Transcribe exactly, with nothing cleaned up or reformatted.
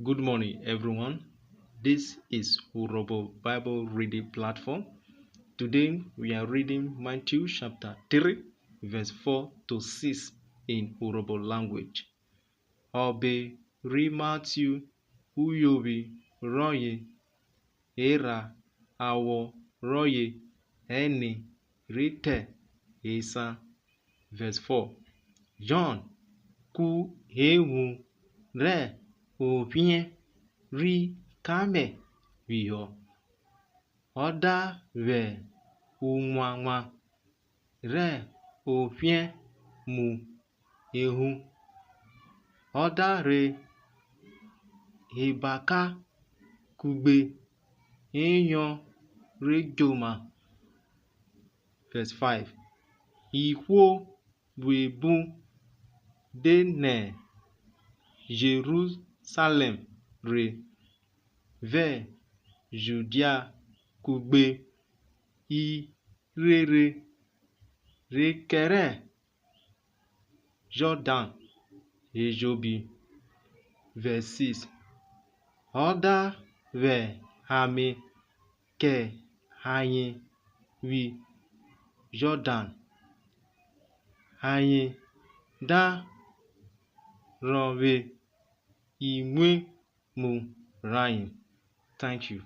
Good morning, everyone. This is Urhobo Bible Reading Platform. Today we are reading Matthew chapter three, verse four to six in Urhobo language. Ọbe ri Matthew, uyovwi rọye erha, awọ rọye ẹne rhi te esan. Verse four. Jọn ku ewun rẹ ophiẹn ri kamẹl phihọ, ọ da vwẹ umwamwa rẹ ophiẹn mu ehun, ọ da rhe ebaka kugbe eyọn re djoma. Verse five. Ihwo buebun de nẹ Jerusalẹm rhe, vẹ Judia kugbe irere re kẹrẹ Jọdan ejobi. Verse six. Ọ da vwẹ ame kẹ ayen vwi Jọdan, ayen da rhọnvwe imwemwu rayen. Thank you.